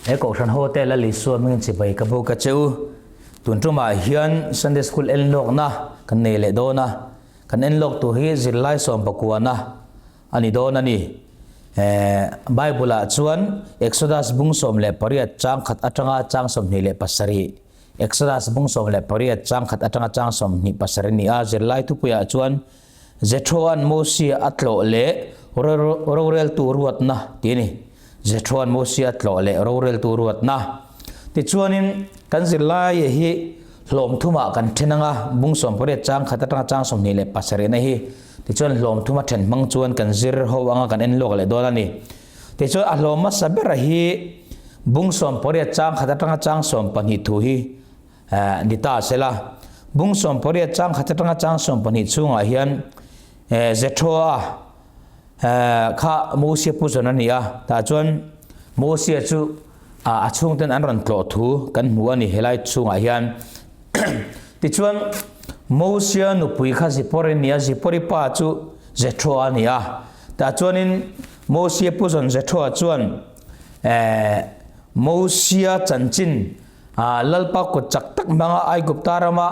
He Kohhran hote Lal Isua hmingin chibai ka buk a che u. Tun tumah hian Sunday School enlawkna kan nei leh dawn a. Kan enlawk tur hi zirlai sawmpakuana a ni dawn a ni. Bible ah chuan Exodus bung 18 chang khat atanga chang 27, Exodus bung 18 chang khat atanga chang 27 ni a. Zirlai thupuiah chuan Jethroa'n Mosia a tlawh leh roreltu ruatna tih a ni. Jethroa'n Mosia a tlawh leh roreltu ruatna. Tichuanin, kan zirlai hi hlawm thumah kan then ang a, bung 18 chang khat atanga chang 27 na hi. Tichuan hlawm thuma then hmang chuan kan zir ho anga kan en lawk leh dawn a ni. Tichuan a hlawm hmasa bera hi bung 18 chang khat atanga chang 12 thu hi Ni ta sela, bung 18 chang khat atanga chang 12 chhungah hian Jethroa kha Mosia pu zawn a ni a, tah chuan Mosia chu a chhungten an rawn tlawh thu kan hmu a ni helai chhungah hian. Tichuan Mosia nupui kha Zipori a ni a, Zipori pa chu Jethroa a ni a, tah chuanin Mosia pu zawn Jethroa chuan Mosia chanchin Lalpa kut chak tak hmanga Aigupta rama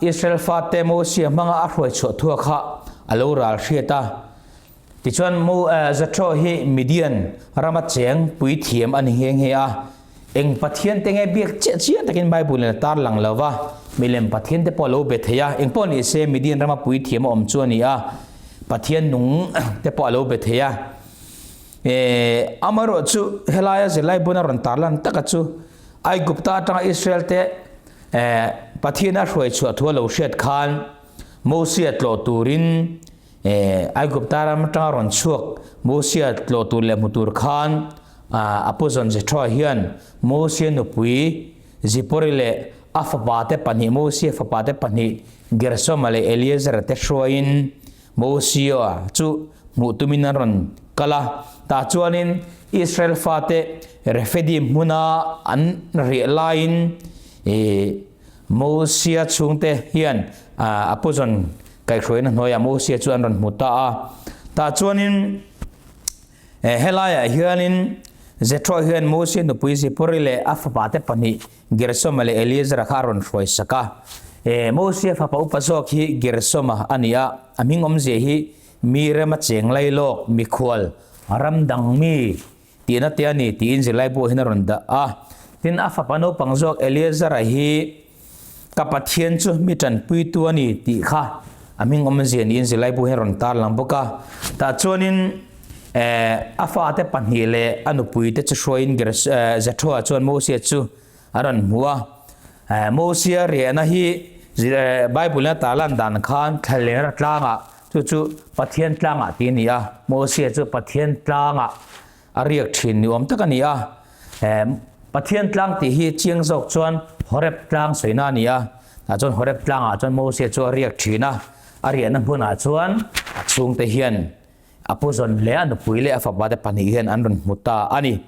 Israel fate Mosia hmanga a hruai chhuah thua kha a lo ral hriat a. Tichuan Jethro hi Midian rama cheng puithiam a ni nghe nghe a. Eng Pathian te nge biak chiah chiah takin Bible in a tar lang lo va, milem Pathian te pawh a lo be thei a. Eng pawh ni se Midian rama puithiam a awm chu a ni a, Pathian nung te pawh a lo be thei a. E, amaherawh chu helaia zirlai buna rawn tarlan taka chu Aigupta atanga Israel te e, Pathian a hruai chhuah thu a lo hriat khan Mosia tlawh turin e, Aigupta ram atanga rawn chhuak Mosia tlawh tur leh hmu tur khan a pu zawn Jethro hian Mosia nupui Zipori leh a fapa te pahnih Mosia fapa te pahnih Gersoma leh Eliezer te hruaiin Mosia chu hmuh tumin an rawn kal a, tah chuanin Israel fate Rephidim hmuna an riah laiin Mosia chhungte hian a pu zawn kaihhruaina hnuaiah Mosia chu an rawn hmu ta a. Tah chuanin helaiah hianin Jethro hian Mosia nupui Zipori leh a fapate pahnih Gersoma leh Eliezera kha a rawn hruai sak a. Mosia fapa upa zawk hi Gersoma a ni a, a hming awmzia hi mi rema cheng lai lawk, mikhual, ram dang mi tihna te a ni tiin zirlai buah hian a rawn dah a. Tin, a fapa naupang zawk Eliezera hi ka Pathian chu mi tanpuitu a ni tih kha a hming awmzia niin zirlai buah hian a rawn tarlang bawk a. Tah chuanin A fate pahnih leh a nupuite chu hruaiin Jethroa chuan Mosia chu a rawn hmu a. Mosia riahna hi Bible-in a tarlan dan khan Thlalera tlangah, chu chu Pathian tlangah tih a ni a. Mosia chu Pathian tlangah a riak thin ni awm tak a ni a. Pathian tlang tih hi chiang zawk chuan Horeb tlang sawina a ni a. Tah chuan Horeb tlangah chuan Mosia chu a riak thin a. A riahna hmunah chuan a chhungte hian A pu zawn hle a nupui leh a fapa te pahnih hian an rawn hmu ta a ni.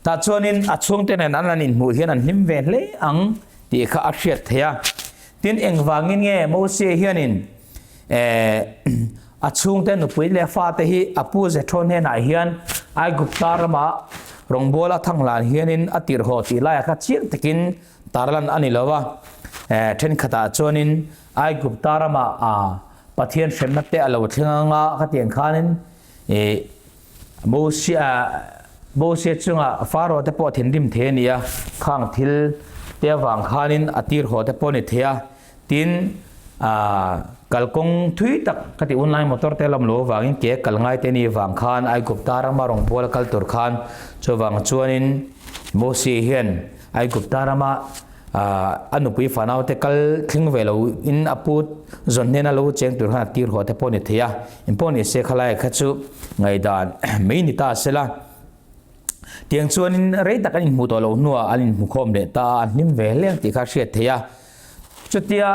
Tah chuanin a chhungte nen an han inhmuh hian an hlim ve hle ang tih kha a hriat theih a. Tin, engvangin nge Mosia hianin a chhungte nupui leh a fate hi a pu Jethro hnenah hian Aigupta rama rawngbawla thang hlan hianin a tirh haw tih laiah kha chiang takin tarlan a ni lo va. Thenkhatah chuanin Aigupta rama a Pathian hremna te a lo thleng anga khatiang khanin ih Mosia Mosia chunga Pharaoh te pawh thinrim thei a ni a, khang thil te avang khanin a tir haw te pawh a ni thei a, tin ah kalkawng thui tak khati unlai motor te lam lo avangin ke kal ngai te ni vang khan Aigupta rama rawngbawla kal tur khan chuvang chuanin Mosia hian Aigupta rama A nupui fanaute kal thleng ve lo in a pu zawn hnena lo cheng tur khan a tir haw te pawh a ni thei a, in pawh ni se khalai kha chu ngaihdan mai ni ta se la. Tiang chuanin rei tak an inhmuh tawh loh hnuah an inhmu khawm leh ta a, an hlim ve hle ang tih kha a hriat theih a. Chutia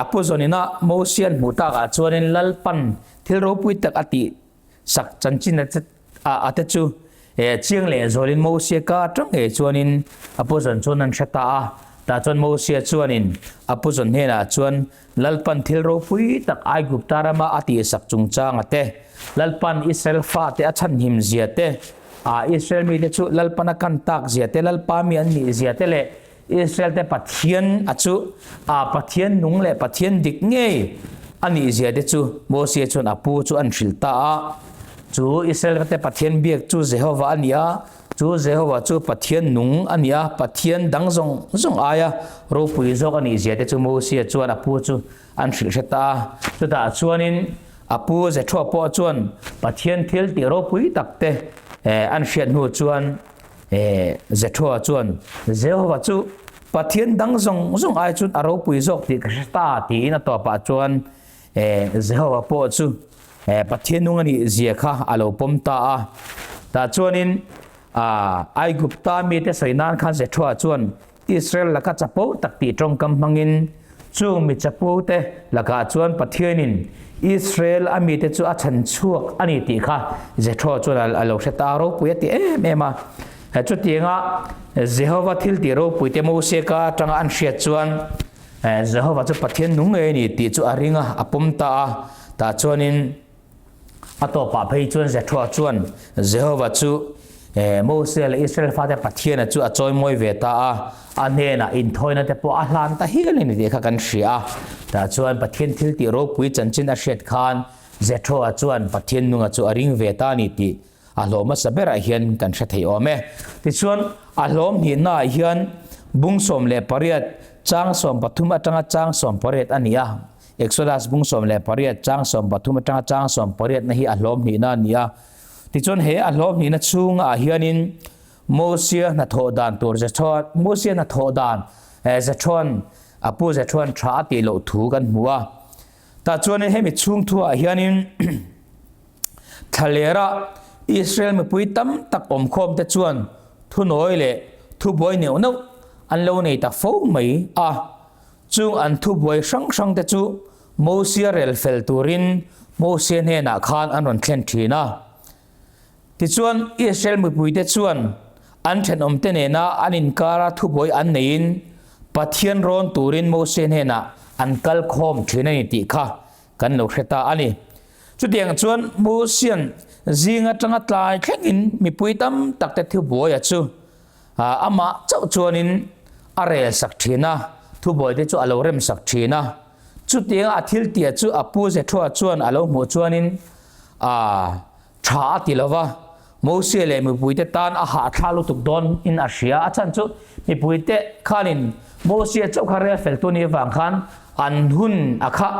a pu zawn ina Mosia an hmuh takah chuanin Lalpan thil ropui tak a tih sak chanchin a te chu chiang leh zualin Mosia ka atang ngei chuanin a pu zawn chuan an hre ta a. Tah chuan Mosia chuanin a pu zawn hnenah chuan Lalpan thil ropui tak Aigupta rama a tihsak chungchanga te, Lalpan Israel fate a chhanhim zia te, Israel mite chu Lalpan a kan tak zia te, Lalpa mi an nih zia te leh Israel te Pathian a chu a Pathian nung leh Pathian dik ngei a nih zia te chu Mosia chuan a pu chu an hrilh ta a. Chu Israel te Pathian biak chu Jehova a ni a, chu Jehova chu Pathian nung a ni a, Pathian dang zawng zawng aia ropui zawk a nih zia te chu Mosia chuan a pu chu an hrilh hre ta a. Chutah chuanin a pu Jethro pawh chuan Pathian thil tih ropui tak te an hriat hnu chuan Jethro chuan Jehova chu Pathian dang zawng zawng ai chuan a ropui zawk tih ka hre ta tiin a tawpah chuan Jehova pawh chu Pathian nung a nih zia kha a lo pawm ta a. Tah chuanin Aigupta mite sawi nan khan Jethro chuan Israel laka chapo tak tih tawngkam hmangin chung mi chapo te lakah chuan Pathianin Israel a mite chu a chhan chhuak a ni tih kha Jethro chuan a lo hre ta ropui a ti em em a. Chutianga Jehova thil tih ropui te Mosia ka atanga an hriat chuan Jehova chu Pathian nung ngei a ni tih chu a ring a, a pawm ta a. Tah chuanin A tawpah phei chuan Jethro chuan Jehova chu Mosia leh Israel fate Pathiana chu a chawimawi ve ta a, a hnenah inthawina te pawh a hlan ta hial a ni tih kha kan hria a. Tah chuan Pathian thil tih ropui chanchin a hriat khan Jethro-a chuan Pathian nunga chu a ring ve ta a ni tih a hlawm hmasa berah hian kan hre thei awm e. Tichuan, a hlawm hnihnaah hian bung 18, chang 13 atanga chang 18 a ni a. Exodus bung 18 chang 13 atanga chang 18 na hi a hlawm hnihna a ni a. Tichuan he a hlawm hnihna chhungah hianin Mosia hnathawh dan tur Jethro Mosia hnathawh dan Jethroan a pu Jethroan tha a tih loh thu kan hmu a. Tah chuanin hemi chhung thuah hianin thlalera Israel mipui tam tak awmkhawm te chuan thunawi leh thubuai neuh neuh an lo nei ta fo mai a. Chung an thubuai hrang hrang te chu Mosia rel fel turin Mosia hnenah khan an rawn thlen thin a. Tichuan, Israel mipuite chuan an thenawmte nena an inkara thubuai an neiin Pathian rawn turin Mosia hnenah an kal khawm thin a ni tih kha kan lo hre ta a ni. Chutiang chuan Mosia'n zing atanga tlai thlengin mipui tam takte thubuaia chu Amah chauh chuanin a rel sak thin a, thubuaite chu a lo rem sak thin a. Chutianga a thil tia chu a pu Jethroa chuan a lo hmuh chuanin a tha a ti lo va, Mosia leh mipuite tan a hahthlak lutuk dawn in a hria. A chhan chu mipuite khanin Mosia chauh kha rel feltu ni avang khan an hun a kha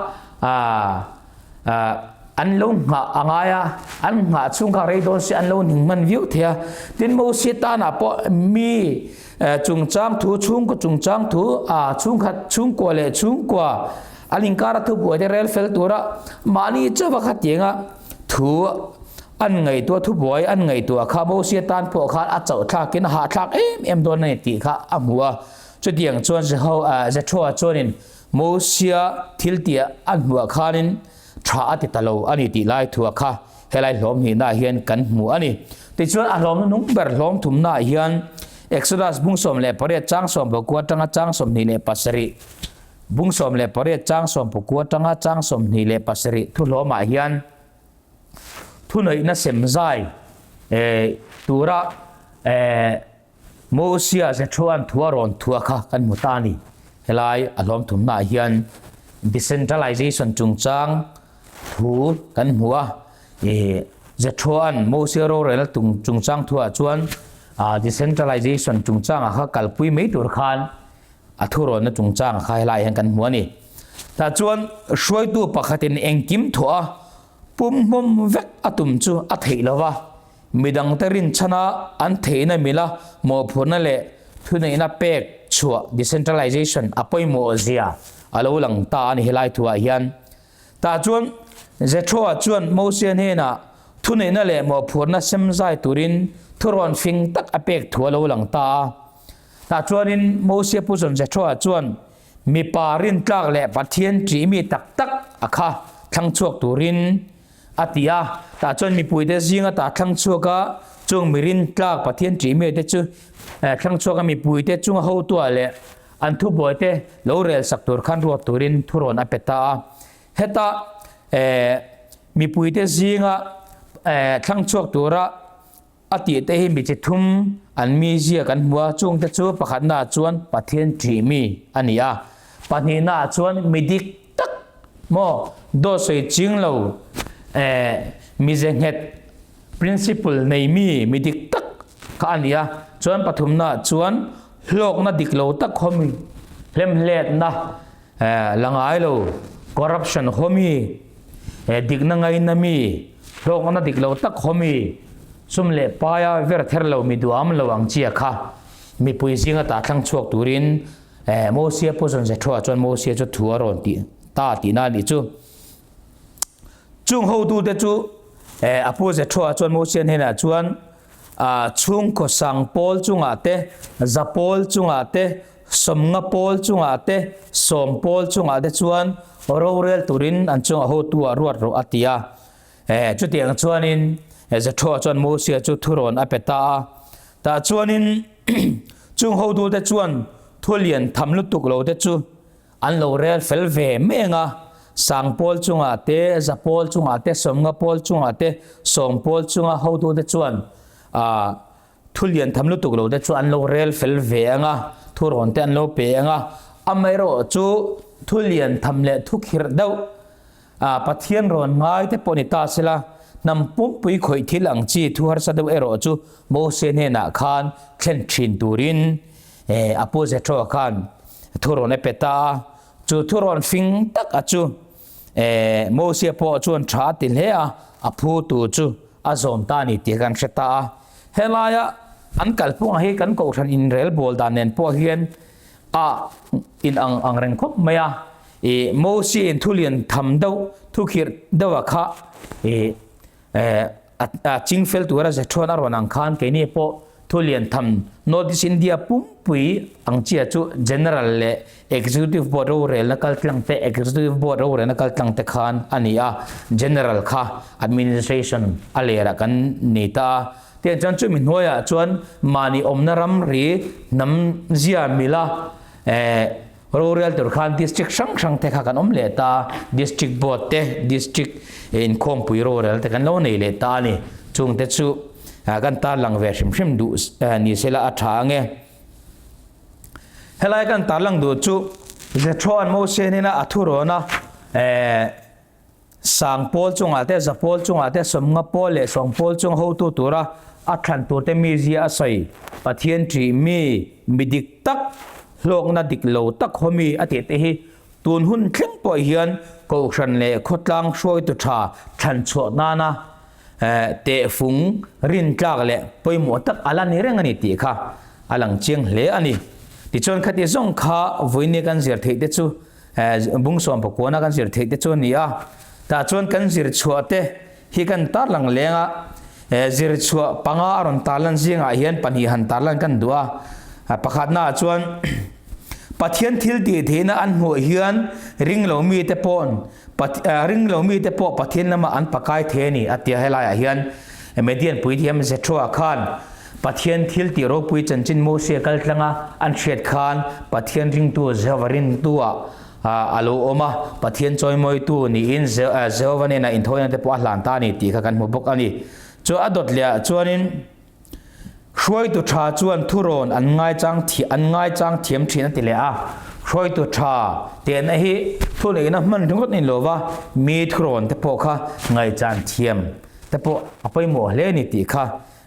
An lo nghah a ngai a, an nghah chhung kha rei dawn se an lo ning hman viau thei a. Tin, Mosia tanah pawh mi chungchang thu, chhungkaw chungchang thu, chhungkhat, chhungkua leh chhungkua an inkar a thubuai te rel fel tura mahni chauha khatianga thu an ngaihtuah, thubuai an ngaihtuah kha Mosia tan pawh khan a chauh thlakin a hahthlak em em dawn a ni tih kha a hmu a. Chutiang chuan Jethroa chuanin Mosia thil tih a hnuah khanin tha a ti ta lo a ni tih lai thuah kha helai hlawm hnihnaah hian kan hmu a ni. Tichuan a hlawmna nung ber hlawm thumnaah hian Exodus bung 18 chang 19 atanga chang 27 bung 18 chang 19 atanga chang 27 thu hlawmah hian thuneihna semzai tura Mosia Jethroan thu a rawn thua kha kan hmu ta a ni. Helai a hlawm thumnaah hian decentralization chungchang thu kan hmu a. Jethroan Mosia rorelna chungchang thuah chuan decentralization chungchangah kha kalpui mai tur khan a thurawnna chungchangah kha helai hian kan hmu a ni. Tah chuan hruaitu pakhatin engkim thuah a pumhmawm vek a tum chu a theih lo va. Midangte rinchhana an theihna mila mawhphurhna leh thuneihna pek chhuah, decentralization, a pawimawh zia a lo lang ta a ni helai thuah hian. Tah chuan Jethro-a chuan Mosia hnenah thuneihna leh mawhphurhna sem zai turin thurawn fing tak a pek thu a lo lang ta a. Tah chuanin Mosia pu zawn Jethro-a chuan mipa rintlak leh Pathian ṭihmi tak tak a kha thlang chhuak turin A ti a, tah chuan mipuite zinga tah thlang chhuak a, chung mirin tlak Pathian ṭih mite chu thlang chhuak a mipuite chunga hotua leh an thubuaite lo rel sak tur khan ruat turin thurawn a pe ta a. Heta mipuite zinga thlang chhuak tura. a tih te hi mi chi thum an mizia kan hmu a, chungte chu pakhatnaah chuan Pathian ṭih mi a ni a, pahnihnaah chuan mi dik tak maw dawt sawi ching lo eh mize nghet principle nei mi mi dik tak kha a ni a, chuan pathumnaah chuan hlawkna dik lo tak haw mi hlemhletna eh la ngai lo corruption haw mi eh dikna ngaina mi hlawkna dik lo tak haw mi sum leh paia ver ther lo mi duham lo ang chia kha mipui zinga tah thlang chhuak turin Eh, Mosia pawh chuan Jethroa chuan Mosia chu thu a rawn tih ta tihna a nih chu. Chung hotute chu eh, a pu Jethroa chuan Mosia hnenah chuan ah, chhungkaw sang pawl chungah te, za pawl chungah te, sawmnga pawl chungah te, sawm pawl chungah te chuan rorel turin an chungah hotu ah ruat rawh a ti a. Eh, chutiang chuanin Jethroa chuan Mosia chu thurawn a pe ta a. Tah chuanin chung hotute chuan thu lian tham lutuk lo te chu an lo rel fel ve meng a, sang pawl chungah te, za pawl chungah te, sawmnga pawl chungah te, sawm pawl chunga hotute chuan ah thu lian tham lutuk lo te chu an lo rel fel ve ang a, thurawn te an lo pe ang a, amaherawh chu thu lian tham leh thu khirh deuh A Pathian rawn ngai te pawh ni ta sela, hnam pumpui khawih thil ang chi thu harsa deuh erawh chu Mose hnenah khan thlen thin turin a pu Jethro khan thurawn a pe ta a. Chu thurawn fing tak a chu Mose pawh chuan tha a ti hle a, a phu tu chu a zawm ta a ni tih kan hre ta a. Helaia an kalphungah hi kan kohhran inrelbawl dan nen pawh hian a in ang ang reng khawp mai a. I Mosi in thu lian tham deuh, thu khirh deuh a kha i a ching fel tura Zethuan a rawn ang khan keini pawh thu lian tham North East India pumpui ang chia chu General leh Executive Board rorelna kal tlang te, Executive Board rorelna kal tlang te khan a ni a, General kha Administration a lerah kan ni ta a. Tiang chuan chumi hnuaiah chuan mahni awmna ramri hnam zia mila Rorel tur khan district hrang hrang te kha kan awm leh ta, district board te, district inkhawmpui rorel te kan lo nei leh ta a ni. Chung te chu kan tarlang ve hrim hrim duh ni sela a tha ange. Helai kan tarlang duh chu Jethro-a'n Mose hnena a thurawn a, Sang pawl chungah te, za pawl chungah te, sawmnga pawl leh sawm pawl chung hotu tura a thlan turte mizia a sawi. Pathian ṭih mi, mi dik tak, hlawkna dik lo tak haw mi a tih te hi tun hun thleng pawh hian Kohhran leh khawtlang hruaitu ṭha thlan chhuah nana tehfung rintlak leh pawimawh tak a la ni reng a ni tih kha a lang chiang hle a ni. Tichuan khati zawng kha vawiin kan zir theih te chu Bung sawm pakuana kan zir theih te chu a ni a, tah chuan kan zir chhuah te hi kan tarlang leng a, zir chhuah panga a rawn tarlan zingah hian pahnih han tarlan kan duh a, pakhatna ah chuan Pathian thil tih theihna an hmuh hian ringlo mite paw'n ringlo mite pawh Pathian lamah an pakai thei a ni a tia helaiah hian Median puithiam Jethroa khan Pathian thil tih ropui chanchin Mosia kal tlanga an hriat khan Pathian ringtu Jehova rintu-ah a lo awm a, Pathian chawimawitu niin Jehova nena inthawina te pawh a hlan ta a ni tih kha kan hmu bawk a ni. Chu a dawt leh ah chuanin hruaitu tha chuan thurawn an ngaichang an ngaichang thiam thin a ti leh a, hruaitu tha tehna hi thuneihna hman ringawt a ni lo va, mi thurawn te pawh kha ngaihchan thiam te pawh a pawimawh hle a ni tih kha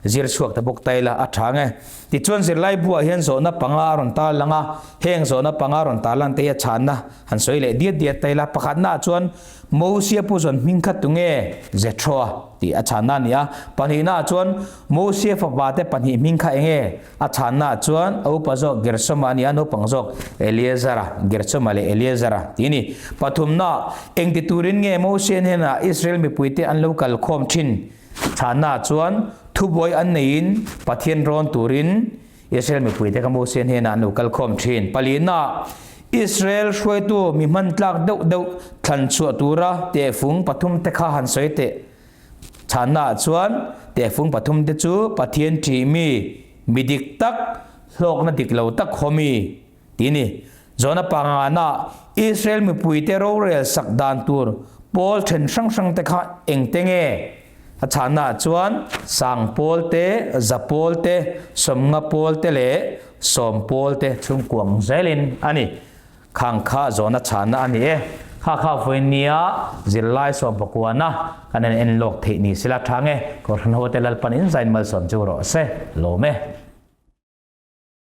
Zir chhuak ta bawk ta ila a tha nge. Tichuan zirlai buah hian zawhna panga a rawn tar lang a, heng zawhna panga rawn tar lan te hi a chhanna han sawi leh diat diat ta ila. Pakhatna ah chuan Mosia pu zawn hming kha tunge Jethroa tih a chhanna a ni a. Pahnihna ah chuan Mosia fapa te pahnih hming kha enge a chhanna ah chuan a upa zawk Gersoma a ni a, naupang zawk Eleazara, Gersoma leh Eleazara tih a ni. Pathumna ah engti turin nge Mosia hnenah Israel mipuite an lo kal khawm thin? Chhanna chuan thubuai an neiin Pathian rawn turin Israel mipuite kha Mosia hnenah an lo kal khawm thin. Palina, Israel hruaitu mi hman tlak deuh deuh thlan chhuah tura tehfung pathum te kha han sawi teh. Chhanna chuan tehfung pathum te chu Pathian ṭih mi, mi dik tak, hlawkna dik lo tak haw mi tih a ni. Jona pangana Israel mipuite rorel sak dan tur pawl then hrang hrang te kha engte nge? A chhannaah chuan sang pawl te, za pawl te, sawmnga pawl te leh sawm pawl te chhungkuang zelin a ni. Khang kha zawhna chhanna a ni e. Kha kha vawiin nia zirlai sawmpakuana kan en en lawk theih ni sela tha nge? Kohhran hote Lalpan inzain malsawm chu rawh se. Lawm e.